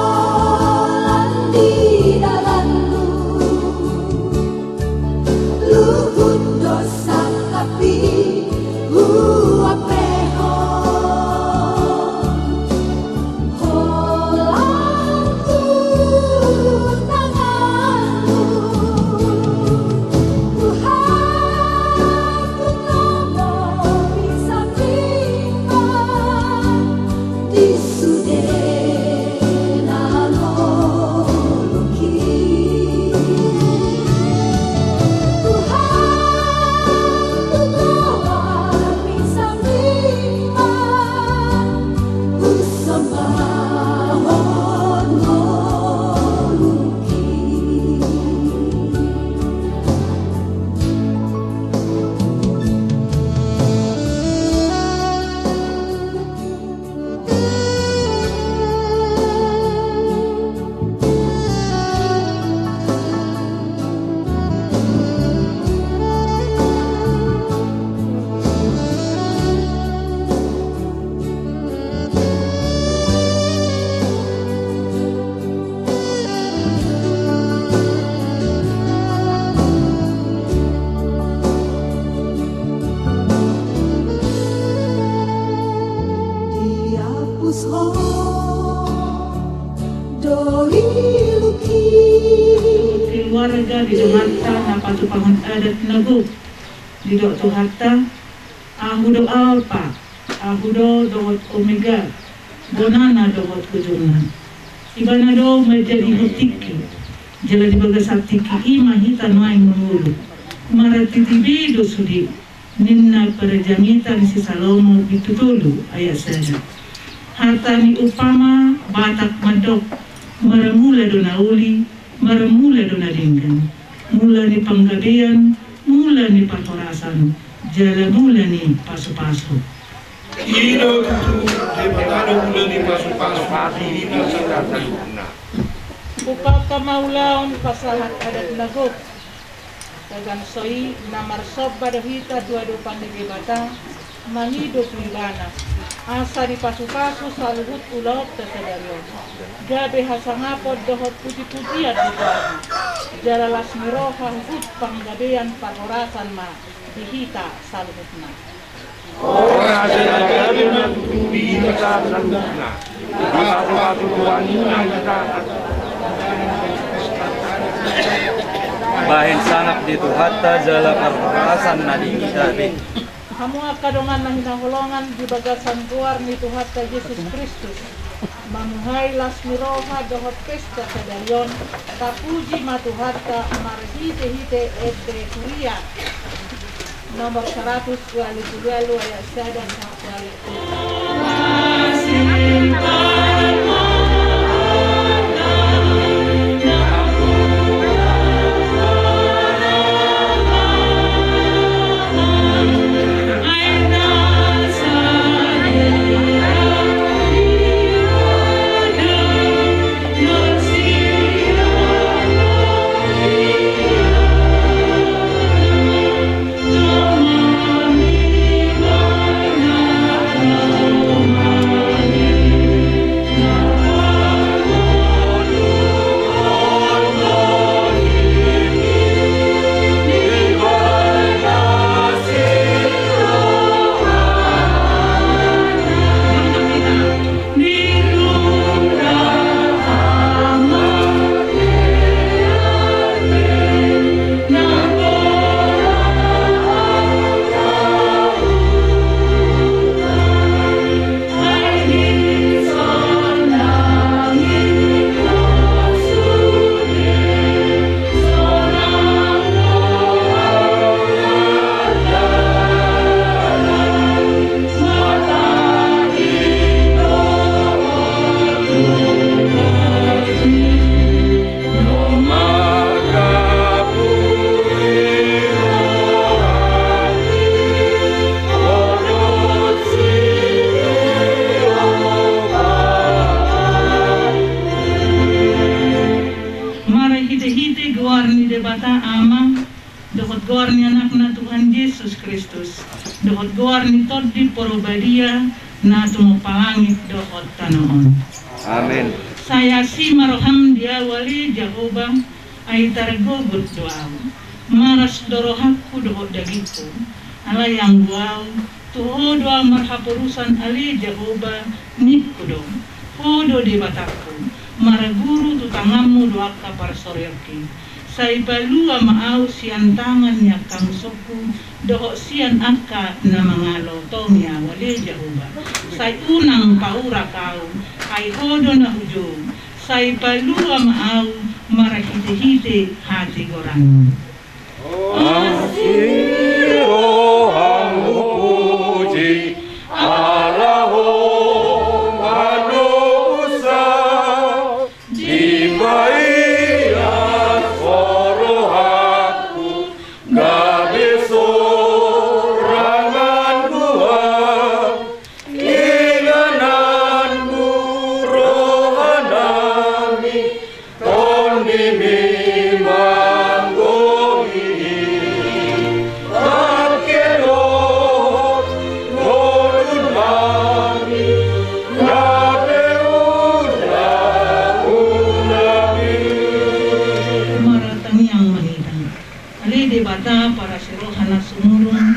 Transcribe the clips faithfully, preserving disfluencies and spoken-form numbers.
Holan di dalanmu, luhut do sangkap i huampe ho. Holan tu tanganmu, huhangkut nama bisa mimba di sude na lolong i. Tuhan, tu Tuhan bisa mimba, husambahon lolong i. Diapus ho do iluk i. Keluarga di donganna na patupahon adat na gok, didok Tuhanta: Ahu do Alpa, Ahu do dohot Omega, bonana dohot ujungna. Ibana do manjadi tingki, jala di bagasan tingki i ma hita nuaeng mangolu. Martiti be do sude, ninna parjamita ni si Salomo bindu tolu ayat sada. Hata ni umpama Batak mandok: Marmula do na uli, marmula do na denggan. Mula ni panggabean, mula ni parhorasan, jala mula ni pasupasu. I do tutu, Debata do mula ni pasupasu. Umpama ma ulaon pasahat adat na gok. Tagan so i na marsomba do hita tu adopan ni Debata, mangido tu Ibana asa dipasupasu saluhut ulaonta sadari on. Gabe hasangapon dohot pujipujian di Debata, jala las ni roha huhut panggabean parhorasan ma di hita saluhutna. Horas jala gabe ma tutu di hita saluhutna. Dipasupasu Tuhan i ma hita. Bahen sangap di Tuhanta jala parhorasan na di hita be. Hamu angka dongan na hinaholongan di bagasan goar ni Tuhanta Jesus Kristus, mamuhai las ni roha dohot pesta sadari on, tapuji ma Tuhanta marhitehite ende huria nomor saratus ualu pulu ualu ayat sada sahat ualu. dohot goar ni Tondi Porbadia na tumompa langit dohot tano on. Amen. Sai asi ma roham di ahu ale Jahowa, ai targogot do ahu. Maras do rohangku dohot dagingku, alai anggo ahu, tu Ho do ahu marhaporusan ale Jahowa, ningku do, Ho do Debatangku, marguru tu tanganmu do angka parsoriongki. Sai palua ma ahu sian tangan ni angka musungku, dohot sian angka na mangalo. Tongi ahu ale Jahowa, sai unang paurak ahu, ai Ho do na hujou. Sai palua ma ahu marhitehite hatigoranmu. Asi rohangku puji, ala Ho manusa, dibaias rohangku, gabe sorangan do ahu, ingananmu rohanami, tondimi manggohi, angke dohot ngolunami, gabe ulaonami. Martangiang ma hita. Ale Debata parasi roha na sumurung,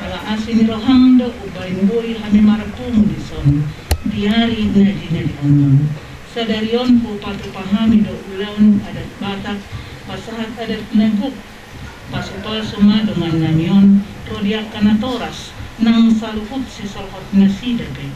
ala asi ni roham do umbahen boi hami marpungu dison di ari na jinadionmuna. Sadari on hupatupa hami do ulaon adat Batak, pasahat adat na gok. Pasupasu ma dongannami on ro di angka natoras, nang saluhut sisolhot nasida pe.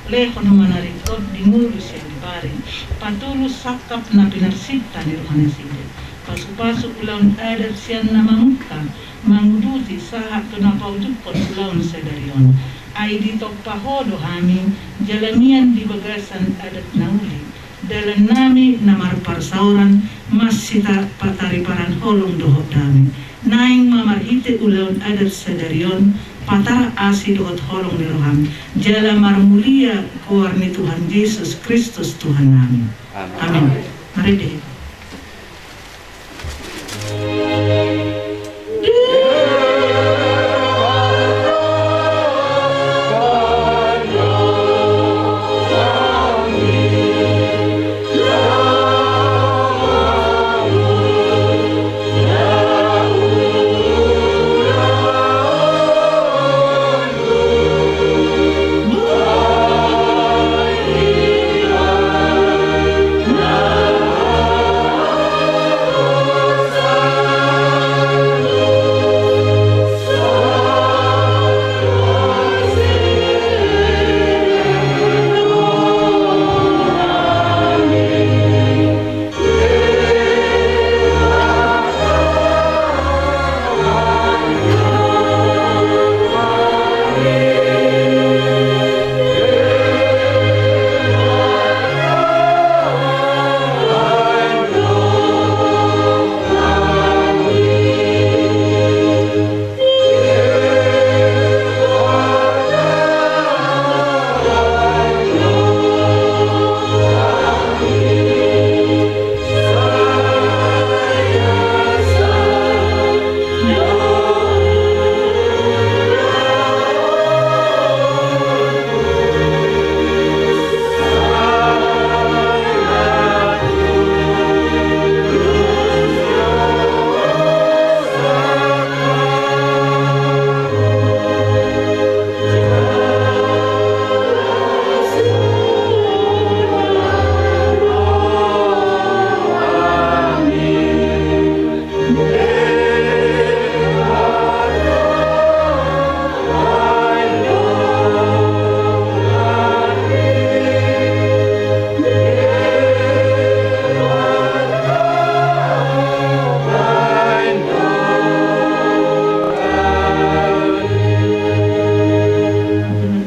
Lehon ma na ringkot di ngolu sian di pari, patulus sangkap na pinarsinta ni rohanasida. Pasupasu ulaon adat sian na mamungka, manguduti sahat tu na paujunghon ulaon sadari on. Ai ditompa Ho do hami jala mian di bagasan adat na uli, dalannami na marparsaoran, masita patariparan holong dohot dame. Naeng ma marhite ulaon adat sadari on, patar asi dohot holong ni roham, jala marmulia goar ni Tuhan Jesus Kristus Tuhannami. Amen. Amen. Marende.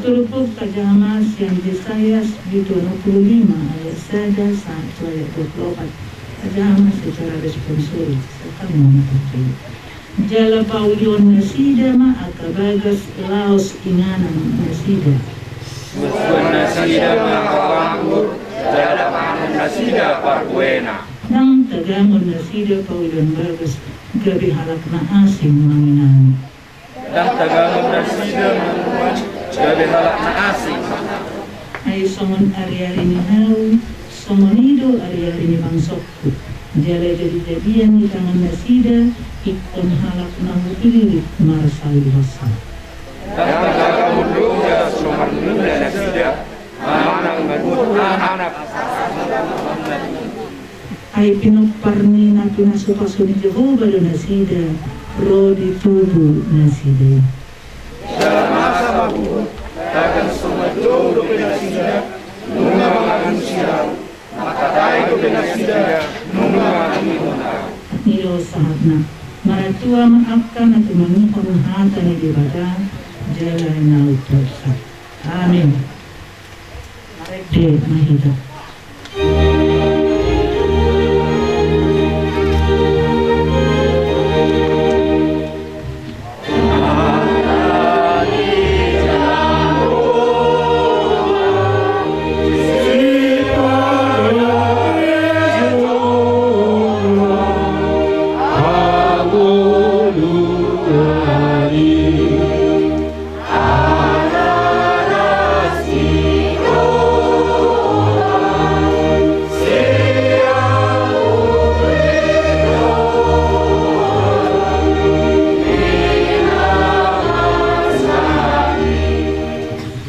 Turpuk tajaha ma sian Jesaya bindu onom pulu lima ayat sada sahat tu ayat dua pulu opat. Tajaha ma secara responsori. Satamu ma na. Jala paulion nasida ma angka bagas laos inganan nasida. Musuon nasida ma angka pangur, jala mangan nasida parbuena. Nang tagamon nasida paulion bagas, gabe halak na asing manginani. Ndang tagamon nasida manuan gabe halak na asing. Ai songon ari-ari ni hau, songon i do ari-ari ni bangsongku. Jala jadi-jadian ni tangan nasida ingkon halak na hupillit marsaulhonsa. Ndang tagamon loja so marnida nasida manang manuhor anak. Ai pinompar ni na pinasu-pasu ni Jahowa do nasida ro di tubu nasida i. Jala masa ma huhut, tagan so mandok dope nasida, nunga mangalusi ahu, mangkatai dope nasida, nunga mangihut ahu. I do sahatna. Martua ma angka na tumangihon hata ni Debata jala na umpeopsa. Amin. Marende ma hita.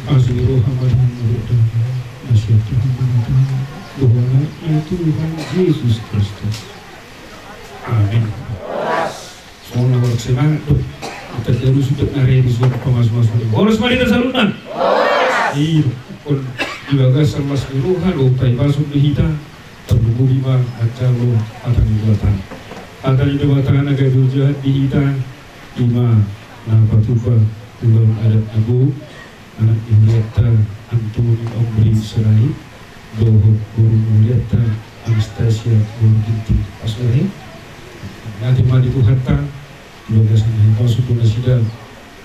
Asi ni roha ma dohot dame ni Tuhan Debata, dohot goar ni Tuhan Jesus Kristus. Amin. Songon na marsemangat do. Ita taru sudah nari di suara pamasu-masu. Horas ma di hita saluhutna. Horas. Iya, ingkon di bagasan las ni roha do tai masuk di hita. Tarlumobi ma manjalo hata ni Debata. Hata ni Debata na gabe hujahatan di hita. I ma na patupa ulaon adat na gok. Anak ni huria ta Antoni Omri Sirait, dohot boru ni huria ta Anastasia boru Ginting. Pas do he. Mauliate ma di Tuhanta, di bagasan na hinaposona nasida,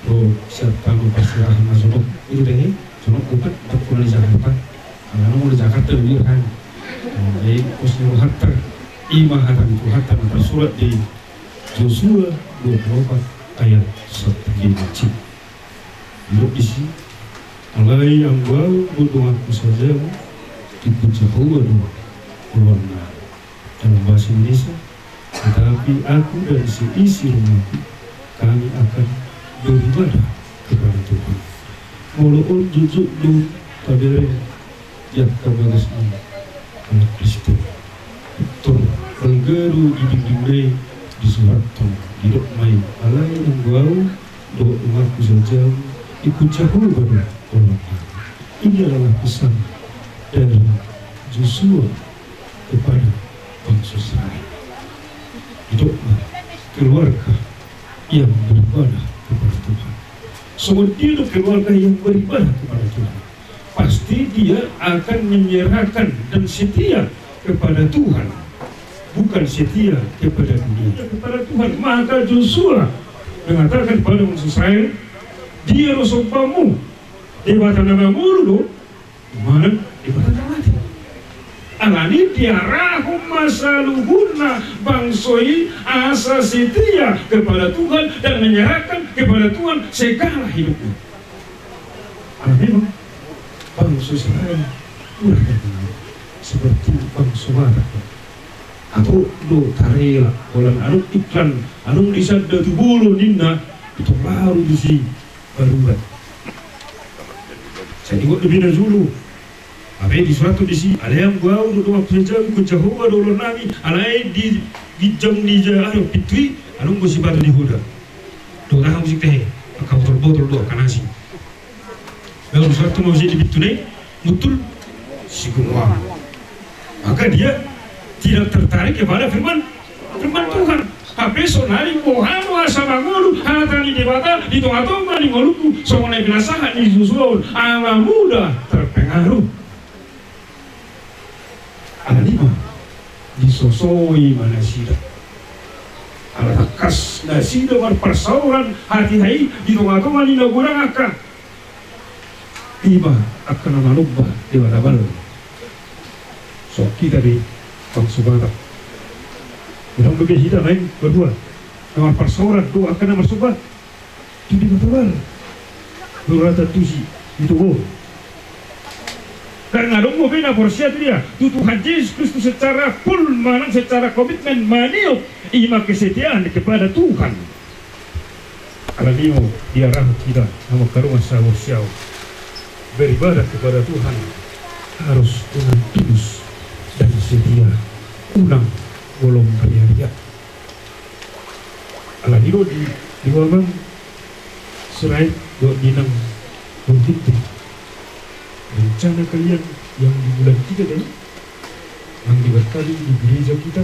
ro sian tano parserahan na sonop. Itu do he, sonop bukan, tak pernah di Jakarta. Alana molo di Jakarta lebih kan. Jadi, pos ni rohanta, i ma hata ni Tuhanta na tarsurat di Josua dua puluh opat ayat satu hingga lima. Didok disi, alai anggo ahu dohot donganku sajamu, ingkon Jahowa do oloannami. Dalam bahasa Indonesia, tetapi aku dan seisi rumahku, kami akan beribadah kepada Tuhan. Molo on jujur do tabereng di angka bagas ni halak Kristen. Tor balga do di dinding nai disurathon, didok ma i, alai anggo ahu dohot donganku sajamu, ingkon Jahowa do oloannami. Ini adalah pesan dari Josua kepada bangsa Israel. Didok ma, keluarga yang beribadah kepada Tuhan. Songon dia do keluarga yang beribadah kepada Tuhan. Pasti dia akan menyerahkan dan setia kepada Tuhan, bukan setia kepada dunia. Kepada Tuhan. Maka Josua mengatakan kepada bangsa Israel, dia do sombamu, Debata na mangolu do, manang Debata na mate. Alani diarahon ma saluhutna bangso i asa setia kepada Tuhan dan menyerahkan kepada Tuhan segala hidupnya. Alana memang bangso Israel kurang seperti bangso Batak. Atau do tarela, holan adong iklan, adong disanda tu bolon ninna, itu baru disi baruan. Sai dibuat lebih dahulu. Hape disurathon disi, alai anggo ahu dohot donganku sajamu, ingkon Jahowa do oloannami, alai di ginjang ni ja-, anu, pintu i, adong do sipatu ni hoda. Dohot aha muse tahe, angka botol-botol do, angka nasi. Lalu disurathon ma muse di pintu nai, mutul, sigomoang. Maka dia tidak tertarik kepada firman, firman Tuhan. Hape sonari boha do asa mangolu hata ni Debata di tonga-tonga ni ngolungku, songon na pinasahat ni Josua on, ala mudah terpengaruh. Alani i ma, disosoi ma nasida. Ala tangkas nasida marparsaoran hatiha i di tonga-tonga ni na godang angka. I ma angka na manumba debata balga. Songon hita be bangso Batak. Godang dope hita naeng, berdua. Na marparsaoran do angka na marsomba. tu Debata Bapa. Berarti tusi itu, bo. Karena adong be na porsea tu dia, tu Tuhan Jesus Kristus secara full manang secara komitmen maniop, ima kesetiaan kepada Tuhan. Alani i ma diarahon hita na mangkaroha saur siaur beribadah kepada Tuhan harus dengan tulus dan setia, unang bolong riariat. Alani i do di, di Amang Sirait dohot di Inang Rongginte, rencana kalian yang di bulan tiga tadi, yang diberkati di gereja kita,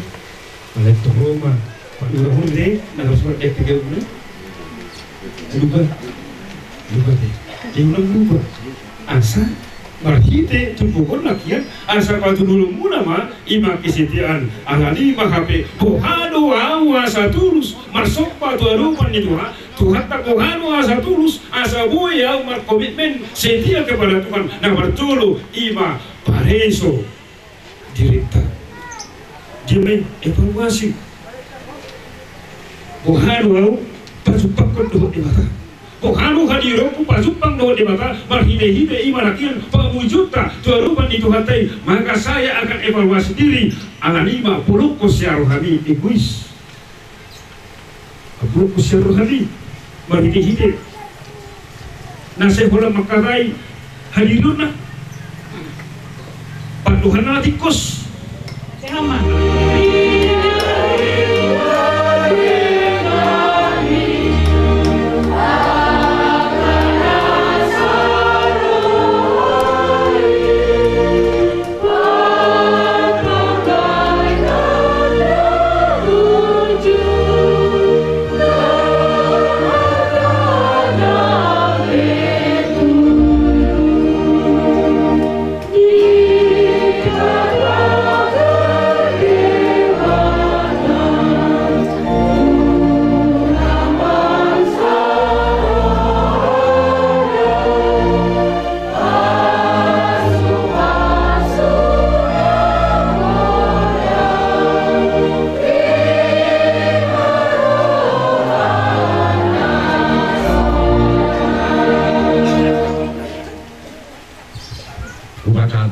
alai tu Roma, Pak Lurah Rongginte, na harus berdekat ke guna. Lupa, lupa deh. Dia ulang lupa. Asa marhite tumpuhon na hian, asa patulus muna ma ima kesetiaan. Alani i ma hape, boha do ahu asa tulus marsomba tu adopan ni Tuhan, Tuhanta, boha do asa tulus, asa boi ahu markomitmen setia kepada Tuhan. Na parjolo ima pareso dirinta. Dia ma i evaluasi. Boha do ahu pajumpangkon dohot Debata? Boha do hadirionku pajumpang dohot Debata? Marhitehite ima na hian pamujionna tu adopan ni Tuhanta i, maka saya akan evaluasi diri. Alani i ma bolongkon sian rohami egois. Bolongkon sian rohami marhitehite na sai holan mangkatai hadirionna. Pandohan na tingkos.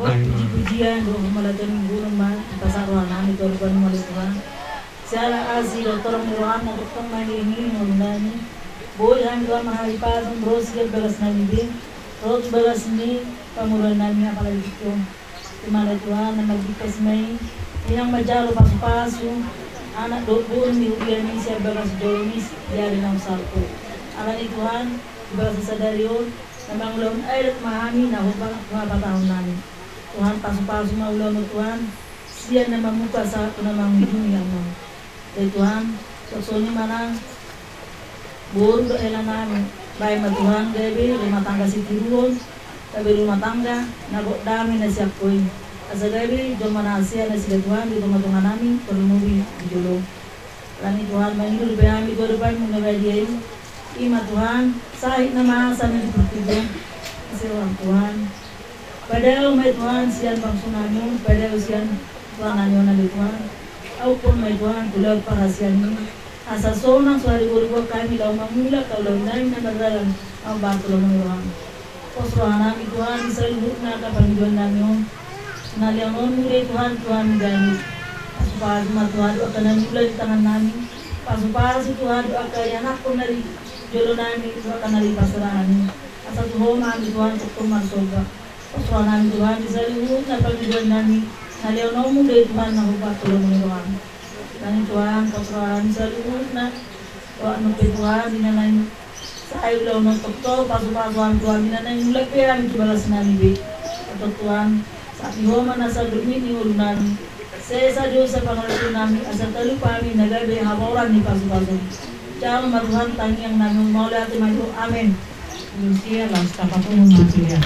Puji-pujian dohot hamauliateon ma dipasahat roha nami tu adopanMu ale Tuhan. Siala asi dohot torop ni rohaM na tongtong mangiringi ngolu nami. Boi hami Tuhan marhahipason ro sian bagas nami be, ro tu bagas ni pamoruon nami apalagi tingki on. Ima ale Tuhan na marbingkas ma i, inang manjalo pasu-pasu anak dohot boru ni huriaMi sian bagas joloMi di ari naung salpu. Alani i Tuhan, di bagas sadari on na mangulahon adat ma hami na hombar tu hapatahononnami. Tuhan, pasu-pasu ma ulaonMu Tuhan, sian na mamungka sahat tu na mangujungi, Amang. Ale Tuhan, songon i ma nang boru dohot hela nami, bahen ma Tuhan gabe rumah tangga sitiruon, gabe rumah tangga na gok dame na sian Ho i, asa gabe jolma na hasea nasida Tuhan di tonga-tonga nami, tarlumobi di jolo. Alani i Tuhan, mangido dope hami tu adopanMu na badia i. Ima Tuhan, sahit na masa na di portibi on, asa rohaM Tuhan. Padao ma i Tuhan sian bangso nami on, padao sian tulang nami on ale Tuhan. Adophon ma i Tuhan tu laut parhasianMi, asa sonang so hariboruboruan hami laho mangula ulaon nami na mardalan, ahu bahen tu lomo ni rohaM. Pos roha nami Tuhan di saluhutna angka pangidoan nami on. Na lehononMu do i Tuhan tu hami ganup. Pasu-pasu ma Tuhan dohot angka na niula di tangan nami. Pasu-pasu Tuhan dohot angka ianakhon na di jolo nami, dohot angka na di parsaoran nami. Asa tu Ho ma hami Tuhan tongtong marsomba. Pos roha nami Tuhan di saluhutna pangidoan nami, na lehononMu do i Tuhan na hombar tu lomo ni rohaM. Alani i Tuhan, pos roha nami saluhutna. Dohot nang pe Tuhan, di na naeng sai ulaon on tongtong pasu-pasu hami Tuhan, di na naeng mulak be hami tu bagas nami be. Antong Tuhan, sahat di Ho ma na sandok ni ngolu nami. Sesa dosa pangalaho nami, asa talup hami na gabe hamoraon ni pasu-pasuM. Jalo ma Tuhan tangiang nami on, mauliate ma di Ho. Amen. Lucia, laos tapatuhon ma sude.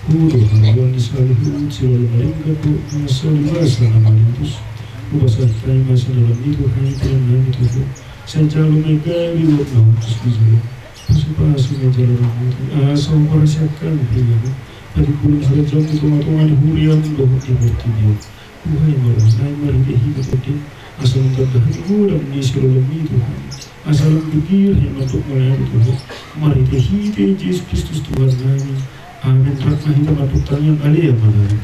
Hudo haruan ni saluhut sila na ringgas dohot na salibasa na malimpus. Hupasahat hami ma sian ulaon i tu hami, tu Tuhan nami tu ho. Sai jalo ma i gabe uap na hushus di jolo. Pasupasu ma i jala ramoti, asa huparasiat hami pelean on. Patimbulhon harajaon i di tongatonga ni huriam dohot di portibi on. Tuhai ma roha nami marhite hita tondin, asa lam tanda hami godang ni sioloi-oloi i Tuhan. Asa lam dukir hami mandok mauliate tu ho, marhite-hite Jesus Kristus Tuhan nami. Amen. Rap ma hita mandok tangiang Ale Ama nami.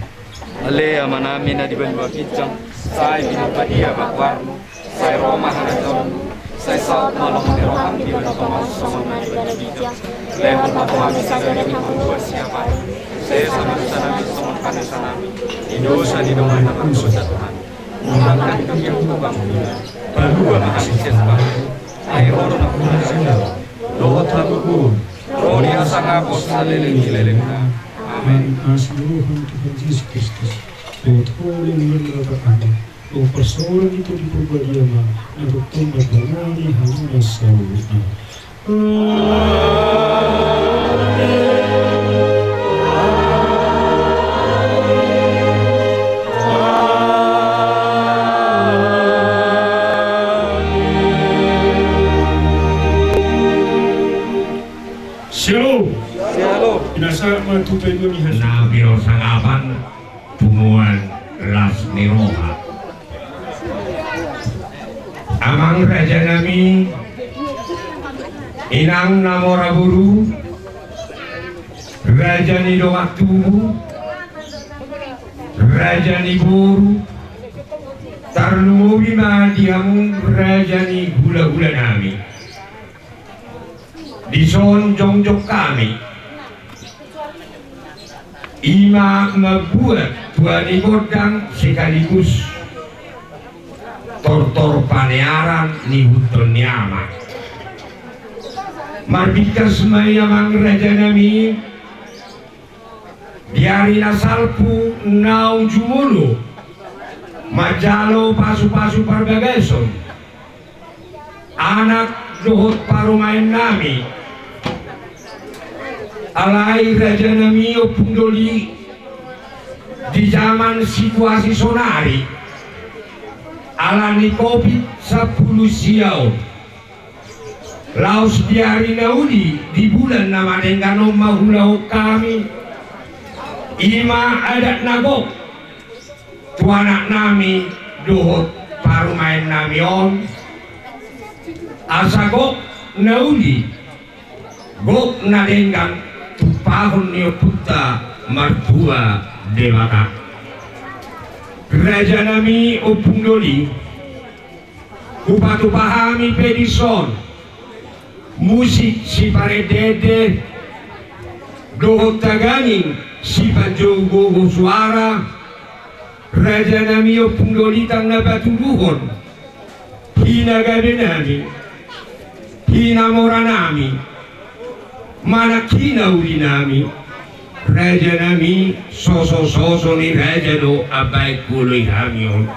Ale Ama nami na di banua ginjang, sai pinarbadia ma goarmu, sai ro ma harajaonmu, sai saut ma lomo ni roham di banua tonga on songon na di banua ginjang. Lehon ma tu hami sadari on hangoluan siapari. Sesa ma dosa nami songon panesanami di dosa ni dongan na mardosa tu hami. Unang ma hami togihon tu pangunjunan. Palua ma hami sian pangago. Ai Ho do nampuna harajaon dohot hagogoon, ro ni hasangapon saleleng ni lelengna. Amen. Asi ni roha ni Tuhan Jesus Kristus, dohot holong ni Debata Ama, dohot parsaoran ni Tondi Parbadia ma na tongtong mandongani hamu na saluhutna. Shalom. Shalom. Pinasahat ma tu paidua ni hasuhuton. Na pinosangapan punguan las ni roha. Amang rajanami, inang na mora boru, raja ni dongan tubu, raja ni boru, tarlumobi ma di hamu raja ni hulahulanami. Dison jongjong hami, i ma mambuat tua ni gondang sekaligus tortor panearan ni ihuthon ni ama. Marbingkas ma i amang rajanami, di ari na salpu naung jumolo, manjalo pasupasu parbagason anak dohot parumaennami. Alai rajanami Ompung Doli, di jaman situasi sonari, ala ni Covid sampulu sia on, laos di ari na uli di bulan na madenggan on ma huulahon hami, i ma adat na gok tu anaknami dohot parumaennami on, asa gok na uli, gok na denggan tumpahon ni Ompunta Martua Debata. Rajanami Ompung Doli, hupatupa hami pe dison musik siparendeende dohot taganing sipanjougogo suara, rajanami Ompung Doli, tang na patuduhon hinagabenami, hinamoranami, manang hinaulinami, rajanami, sosososo ni raja do ambaen huoloi hami on.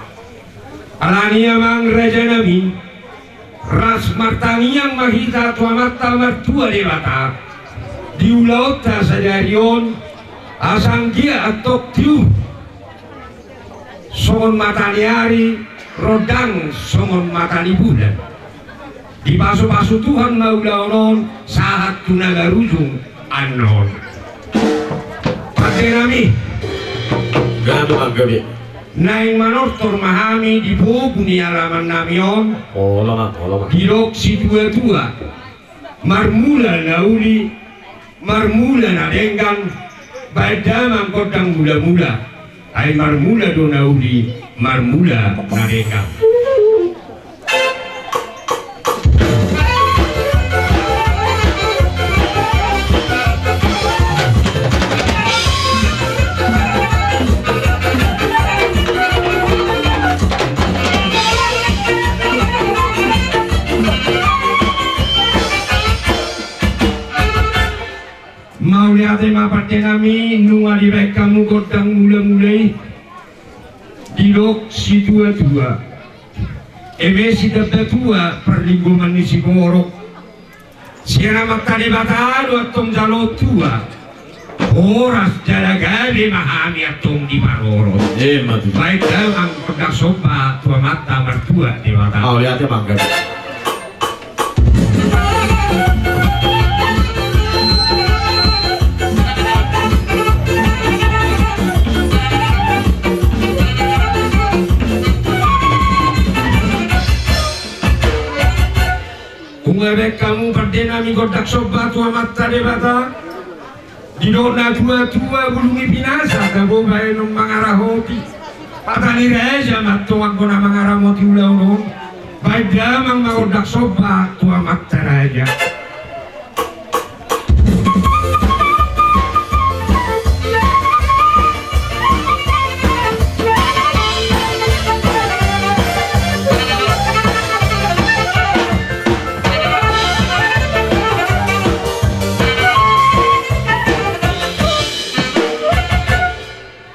Alani i amang rajanami, ras martangiang ma hita tu Amanta Martua Debata di ulaonta sadari on, asa anggiat antong tiur songon mata ni ari, rondang songon mata ni bulan. Dipasupasu Tuhan ma ulaon on sahat tu na marujung annon. Pandenami, gabe ma gabe. Naeng manortor ma hami di pogu ni alamannami on. Olo ma, olo ma. Didok situatua, marmula na uli, marmula na denggan, baen damang gondang mulamula. Ai marmula do na uli, marmula na denggan. Mauliate ma pandenami, nunga dibaen hamu gondang mulamula i. Didok situatua, eme sitambatua parlinggoman ni siborok. Sian Amanta Debata do antong jaloon tua. Horas jala gabe ma hami antong diparorot. Ima tutu. Baen damang gondang somba tu Amanta Martua Debata. Mauliate ma, gabe. Nunga baen hamu pande nami gondang somba tu Amanta Debata. Didok natuatua, bulung i pinasa, tabo baenon mangarahoti. Hata ni raja ma antong anggo na mangaramoti ulaon on. Baen damang ma gondang somba tu amanta raja.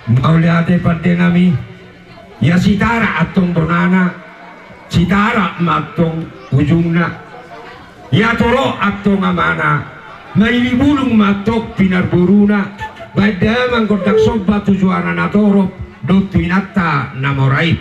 Mauliate pande nami. Ia Sitarak antong bonana, Sitarak ma antong ujungna. Ia Torop antong amana, Mailibulung ma antong pinarboruna. Baen damang gondang somba tu juara na torop dohot tu inanta na mora i.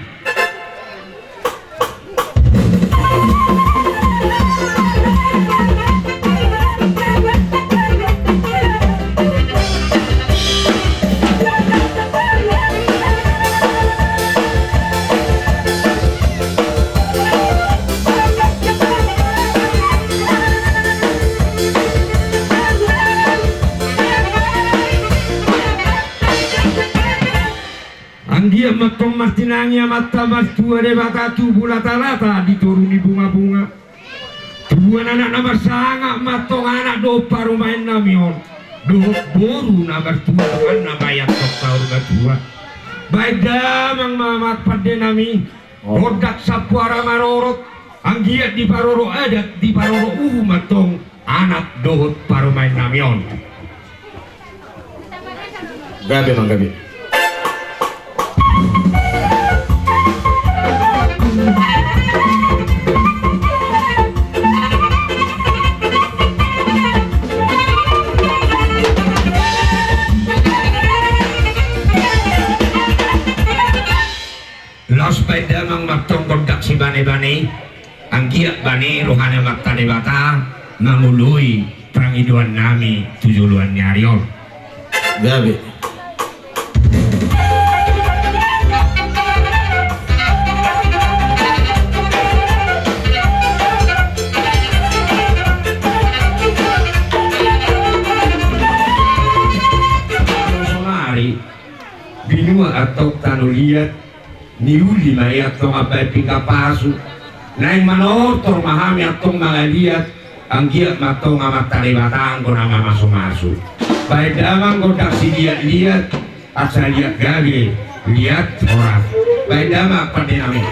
Anggiat ma antong martinangi Amanta Martua Debata tubu latalata di toru ni bungabunga. Tubuan anak na marsangap ma antong anak dohot parumaen nami on, dohot boru na martua donganna baen antong saur matua. Baen damang ma pande nami gondang sampoara marorot, anggiat diparorot adat, diparorot uhum ma antong anak dohot parumaen nami on. Gabe ma, gabe. Laos baen damang ma antong gondang sibanebane, anggiat bane roha ni Amanta Debata mangoloi pangidoan nami tu joloan ni ari on. Gabe. Sonari binua antong tano liat. Niuli ma i antong mambaen pinggan pasu. Naeng manortor ma hami antong mangaliat, anggiat ma antong Amanta Debata anggo na mamasumasu. Baen damang gondang siliatliat, asa liat gabe, liat horas. Baen damang pande nami.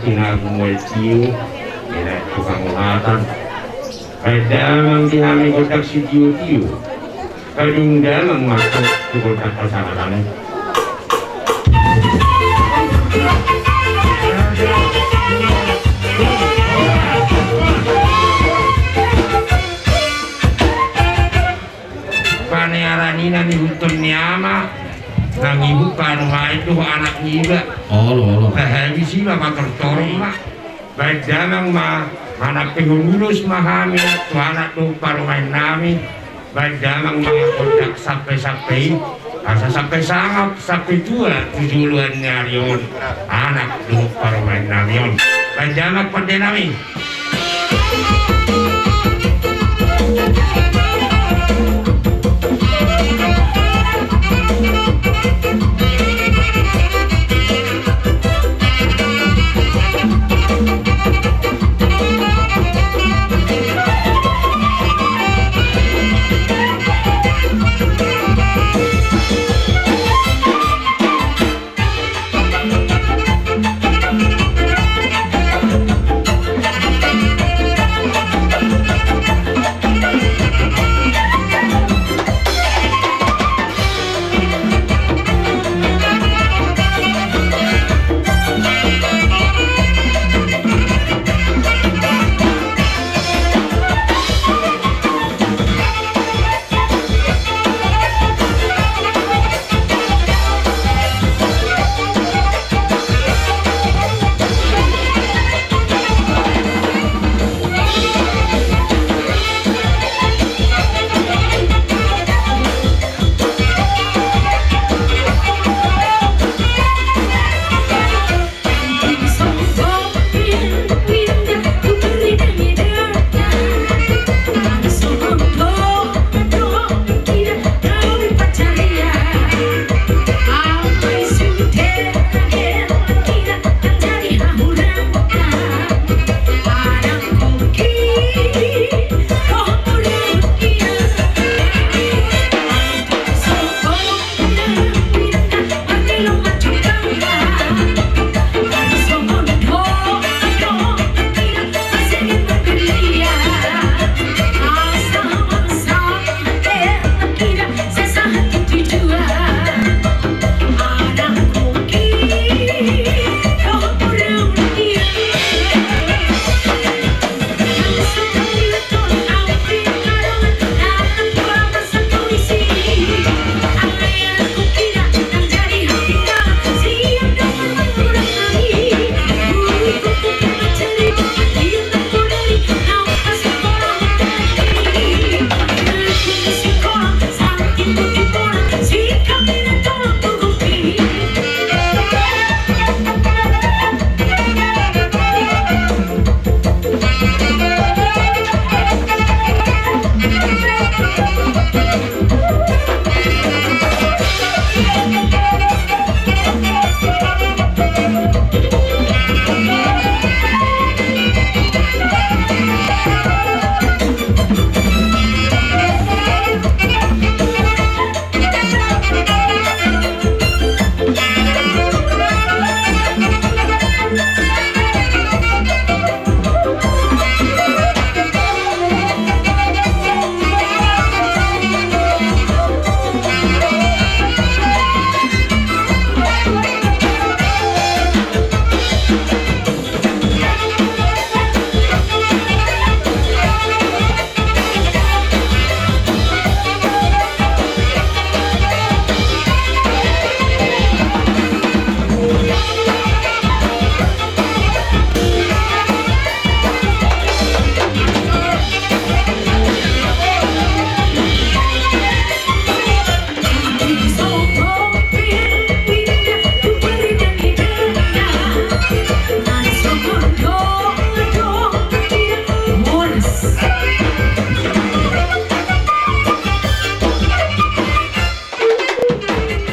Sinagu mual tio, enak tukang ungatan. Baen damang di hami gondang sitio-tio. Padung damang ma tu gondang pasangapan. Panearan i na nihuthon ni ama, na ngihut parumaen dohot anak niba. Olo, olo. Hehe, disi ma patortoron ma. Baen damang ma, manampehon ulos ma hami tu anak dohot parumaen nami. Baen damang ma gondang sampe-sampe i. Asa sampe sangap, sampe tua tu joloan ni ari on, anak dohot parumaen nami on. Baen damang pande nami.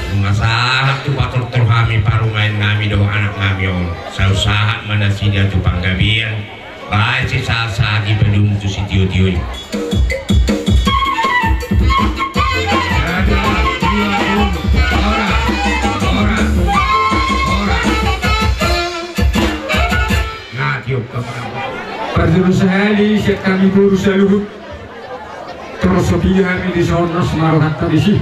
Nunga sahat tu patortor hami parumaen nami dohot anak nami on, saut sahat ma nasida tu panggabean. Baen sisahat-sahat i padomu tu sitio-tio i. Hami boru saluhut, torus so piga hami dison, las ma rohanta disi.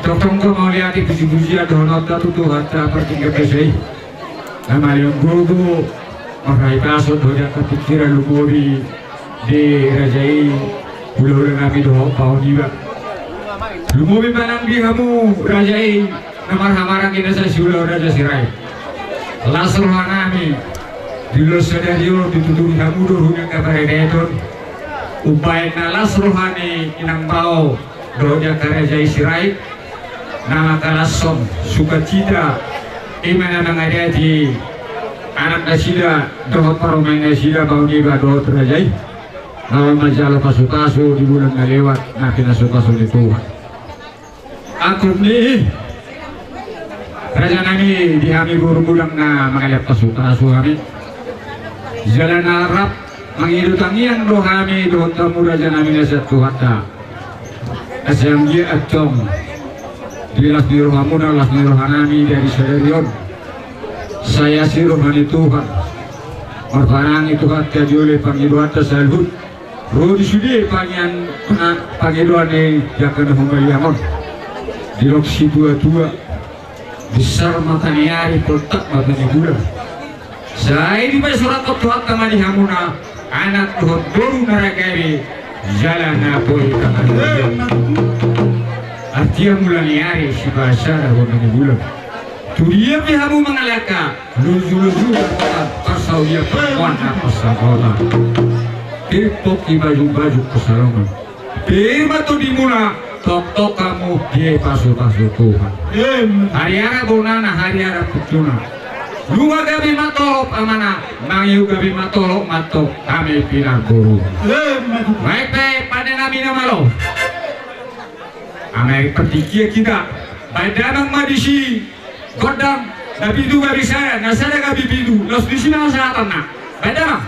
Tongtong do mauliate pujipujian dohononta tu Tuhanta partingkian esa i. Na maleon gogo, marhahipason dohot angka pingkiran, lumobi di raja i, hulahula nami dohot pahompu iba. Lumobi manang di hamu raja i, na marhahamaranggi na sai siula raja Sirait. Las roha nami, di ulos sadari on dituturi hamu do huna angka paradaton. Umbahen na las roha ni inang bao dohot angka raja i Sirait, na mangalashon sukacita, i ma na mangadati anak nasida dohot parumaen nasida, pahompu iba dohot raja i. Na manjalo pasupasu di bulan na lewat na pinasupasu ni Tuhan. Angkup ni i, raja nami, di hami boru godang na mangalehon pasupasu hami. Jala na rap mangido tangiang do hami dohot hamu raja nami na sian Tuhanta. Asa anggiat antong di las ni rohamuna, las ni roha nami dari sadari on, sai asi roha ni Tuhan. Marparange Tuhanta dioloi pangidoanta saluhut. Ro di sude pangian, pangidoan ni angka na humaliang on. Didok situatua, binsar mata ni ari, poltak mata ni bulan. Sai dipasurathon Tuhanta ma di hamuna anak dohot boru na ra gabe jala na boi panganon. Artia mula ni ari, sipasada hona ni bulan. Tu dia pe hamu mangalangka, lujuluju parsaulian, parmuan na parsaulian. Timpok i bajungbajung pansalongan. Pir ma tondimuna, tongtong hamu dipasupasu Tuhan. Hariara bonana, hariara punjuna. Nunga gabe matolop amana, mangihu gabe matolop ma antong hami pinarboru. Baen pe pande nami na malo. Amai partingkian hita. Baen damang ma disi. Gondang na pitu gabe sada, na sada gabe pitu, laos disi ma sahatanna. Baen damang.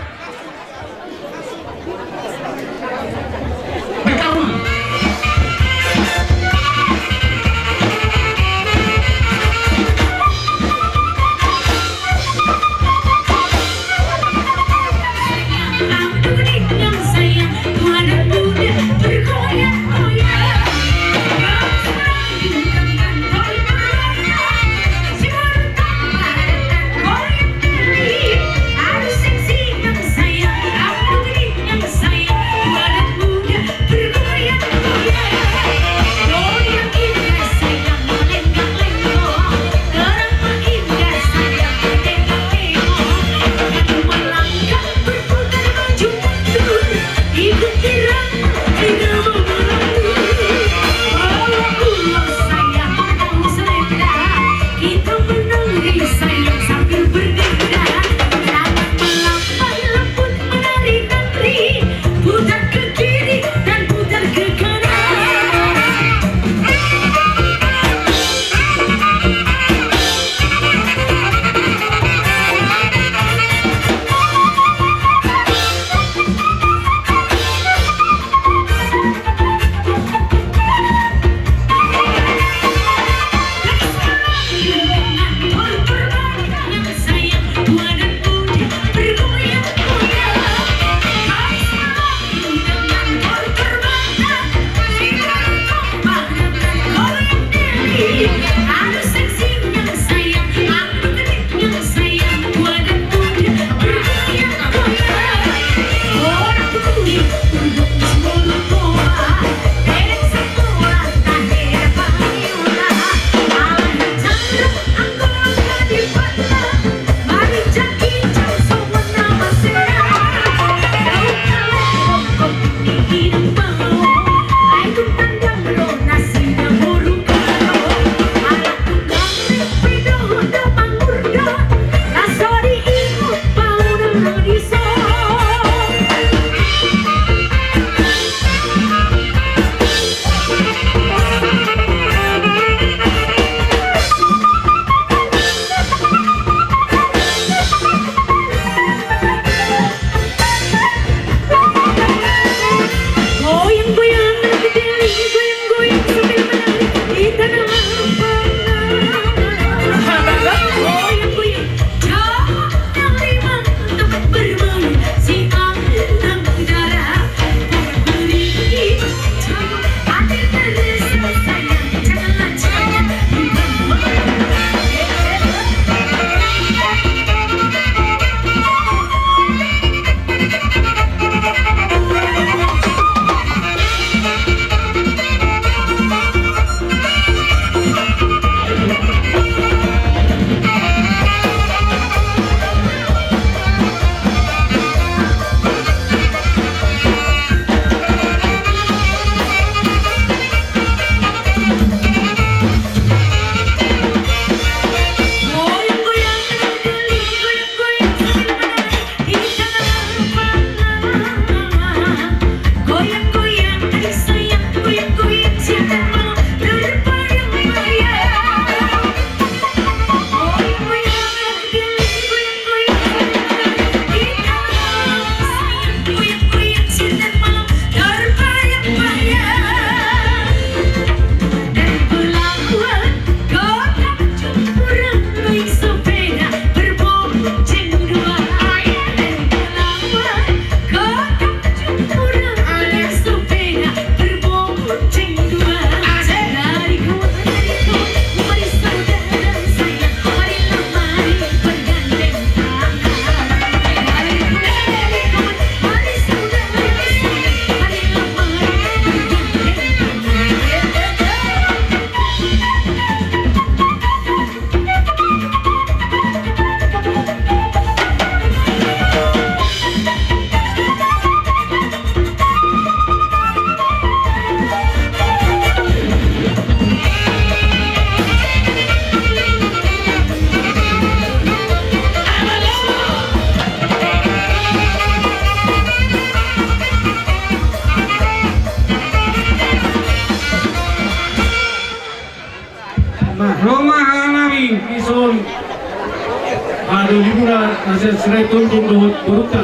Libur na sian Sirait Tolbung dohot borunta.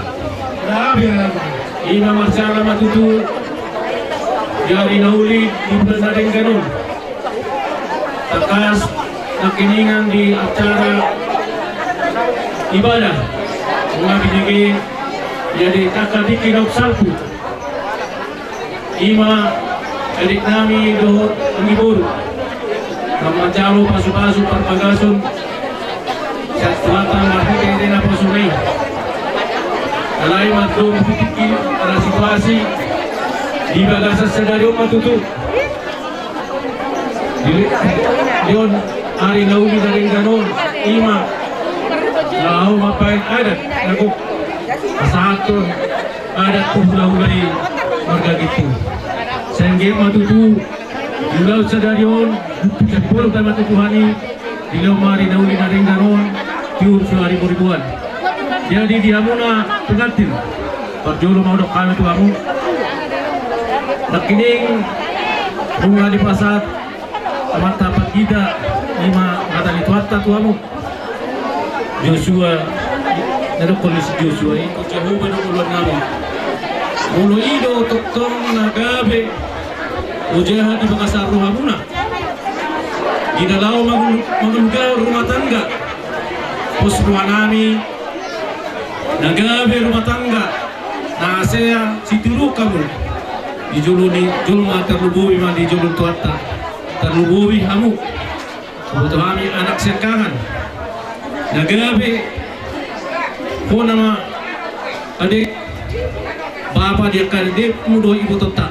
Ima marsiala ma tutu di ari na uli di bulan na denggan on. Tangkas nangkiningan di acara ibadah. Nunga binege jadi tangka tingki naung salpu. Ima adik nami dohot anggi boru. Manjalo pasu-pasu parbagason. Sian Tuhanta marhite na poso i. Alai mardomu tingki ala situasi di bagasan sadari on ma tutu. Di, di on ari na uli na denggan on ima laho mambahen adat na gok pasahathon adat tu hula-hula i marga Ginting. Sai anggiat ma tutu di ulaon sadari on, dipinta boru tama tu Tuhan i, dilehon ma ari na uli na denggan on, tiur tu ari ribu-ribuan. Jadi di hamuna pengantin, parjolo ma hudok hami tu hamu. Nangkining nunga dipasahat amanta Ampang Gita, ima hata ni Tuhanta tu hamu. Josua, na dokkon ni si Josua i, Jahowa do oloan nami. Molo i do tongtong na gabe ojahan di bagasan rohamuna, di na laho mangul-, mangulahon rumah tangga, pos roha nami na gabe rumah tangga na hasea situruon hamu di jolo ni jolma, tarlumobi ma di jolo ni Tuhanta, tarlumobi hamu. Huboto hami anak siangkangan na gabe, hona ma, ade, bapa di angka adedemu dohot ibotonta,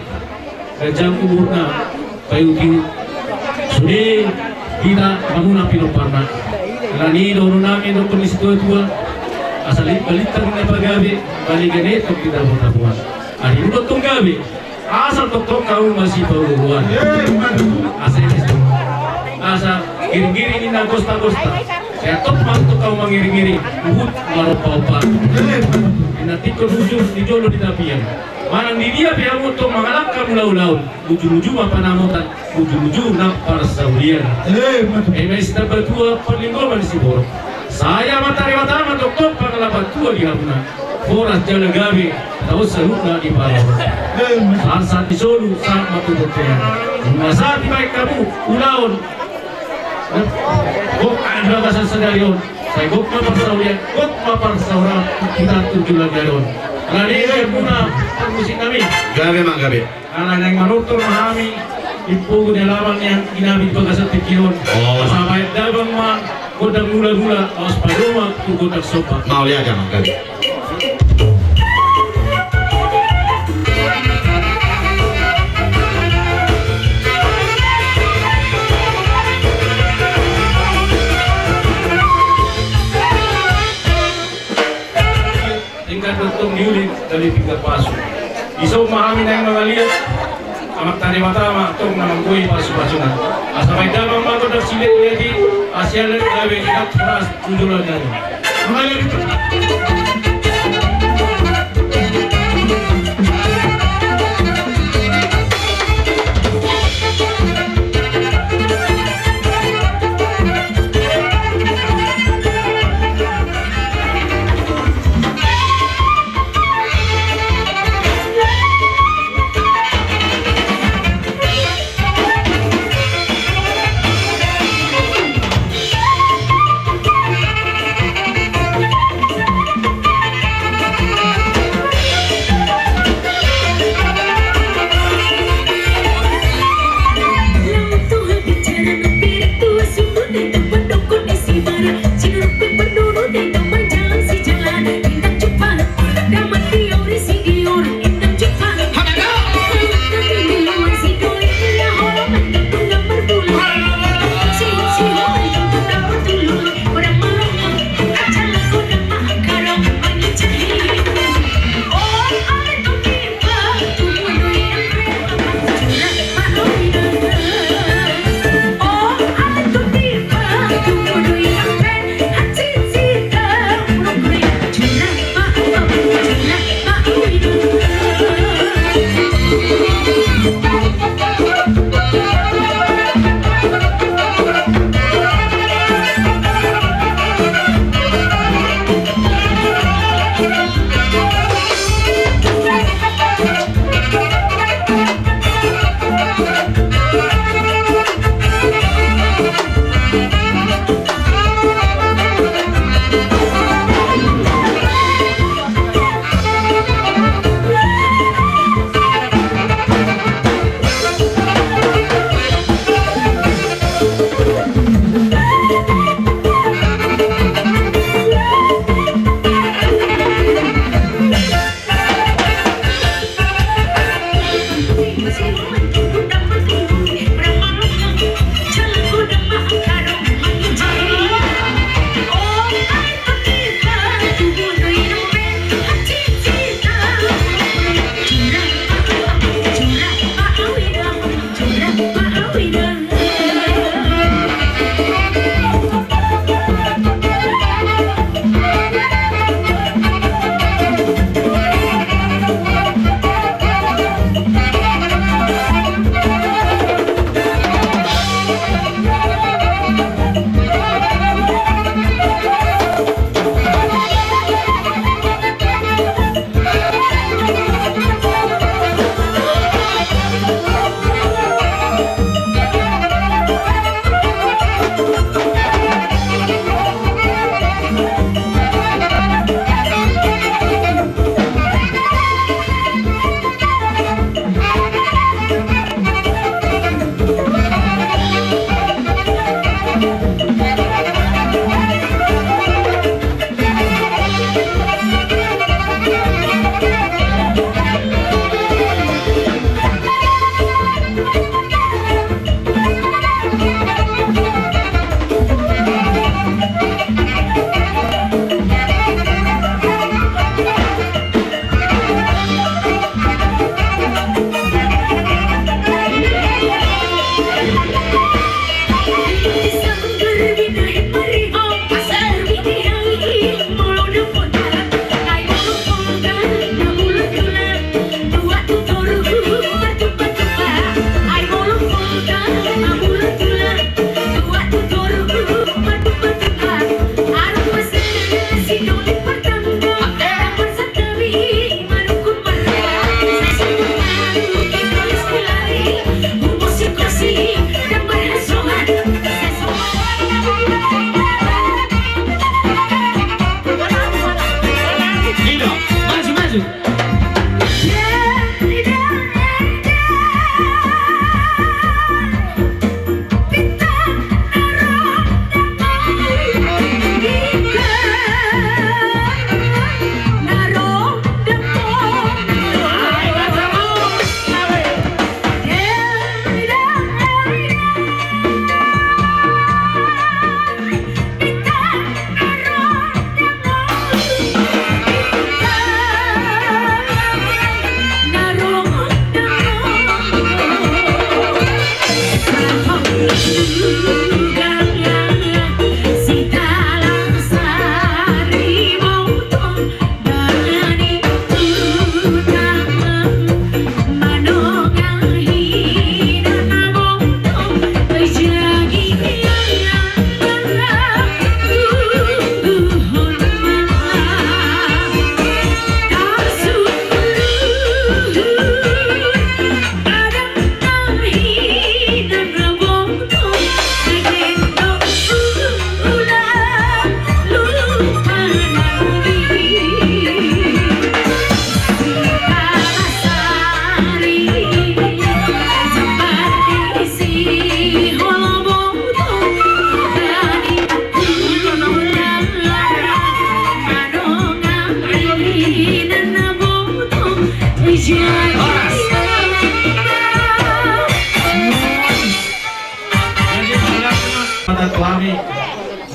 ganjang umurna, paihut-ihut. Sude hita hamuna pinomparna. Alani i dohonon nami dohot ni situa-tua, asa lit balintang na pagabe, baliga na tong di tabo-taboan. Ari mudok tong gabe. Asal tongtong hamu masipaoloan. Asa i, asa giring-giring inna gosta-gosta. Sai tong ma tong hamu mangiring-iring, huhut marompa-ompa. Inna tingkos bujur di jolo ni tapian. Manang di dia pe hamu tong mangalangka mangulahon, uju-uju ma panamotan, uju-uju nang parsaulian. Ima i sitambatua parlinggoman ni siborok. Sai Amanta Debata ma tongtong pangalapan tua di hamuna. Horas jala gabe taon saluhutna di parorot. Sahat-sahat ni solu sahat ma tu bontean. Nunga sahat dibahen hamu ulaon. Gok di bagasan sadari on. Sai gok ma parsaulian, gok ma parsaoran, hita tu joloan ni ari on. Alani i, hamuna parmusik nami. Gabe ma gabe. Ala naeng manortor ma hami, impogu ni alaman ni anggi nami di bagasan tingki on. Asa bahen damang ma gondang mula-mula, laos padomu tu gondang somba. Mauliate ma gabe. Denggan do tong di uli, gabe pinggan pasu. Dison ma hami naeng mangaliat, Amanta Debata ma tong na manggoi pasu-pasuna. Asa bahen damang ma gondang siliat-liat i, asa gabe inna horas tu joloan ni ari.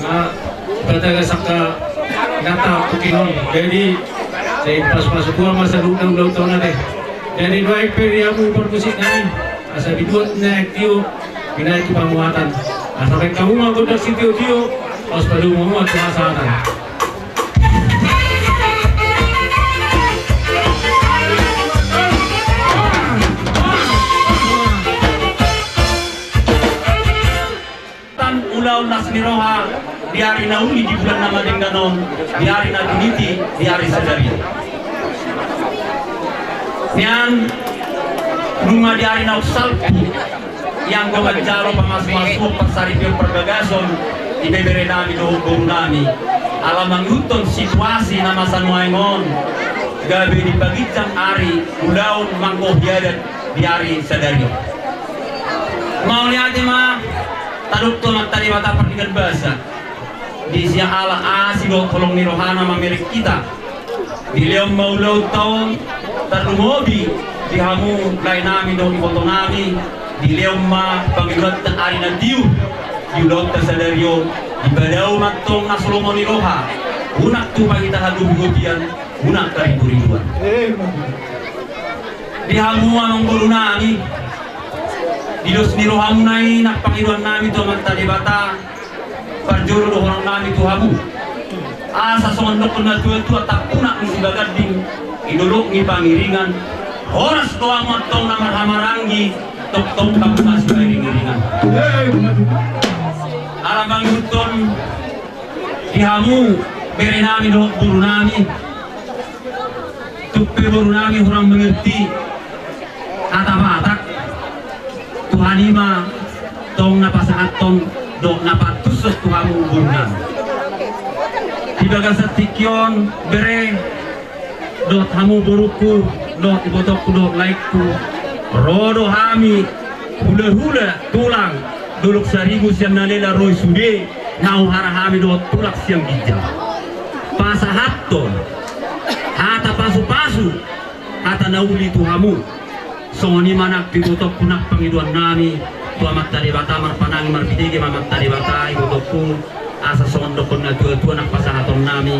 Nah, pataga saka nata pukinon. Jadi, saya pas masuk gua masa dulu dulu tahun ada. Jadi, doain pe di hamu parmusik nami. Asa dibuat naik tio, dinaik tu pamuatan. Asa baik kamu mau gondang si tio-tio, pas padu mau muat tu hasatan. Tan ulaon las ni roha di ari na uli di bulan na madenggan on, di ari na tiniti, di ari sadari. Nian nunga di ari na salpu, ianggo manjalo pamasu-masuon, parsaripeon, parbagason di bebere nami dohot boru nami, ala mangihuthon situasi na masa nuaeng on, gabe dipaginjang ari ulaon manggohi adat di ari sadari on. Mauliate ma tadok tu Amanta Debata pardenggan basa. Di sian ala asi dohot holong ni rohana mamereng hita. Dilehon ma ulaonta on, tarlumobi di hamu lae nami dohot iboto nami, dilehon ma pangidoanta ari na tiur di ulaonta sadari on, dipadao ma antong na so lomo ni roha, unang tupa hita hagopi-gopian, unang haribu-ribuan. Di hamu amang boru nami, di dos ni rohamuna i nang pangidoan nami tu Amanta Debata, parjolo dohonon nami tu hamu. Asa songon dokkon na tua-tua, tampunak ni sibaganding, i dolok ni pangiringan, horas do hamu antong na marhahamaranggi, tongtong hamu na sipairing-iringan. Ala mangihuthon di hamu bere nami dohot boru nami, tung pe boru nami hurang mengerti hata Batak, Tuhan i ma tong na pasahathon dohot na paantushon tu hamu boru nami. Di bagasan tingki on bere dohot hamu borungku dohot ibotongku dohot laengku, ro do hami hula-hula tulang Dolok Saribu sian Nalela ro i sude, na huhara hami dohot tulang sian ginjang. Pasahathon hata pasu-pasu, hata na uli tu hamu. Songon i ma nang tu ibotongku nang pangidoan nami tu Amanta Debata, marpanangi marbinege ma Amanta Debata ibotongku, asa songon dokkon na tua-tua nang pasahaton nami.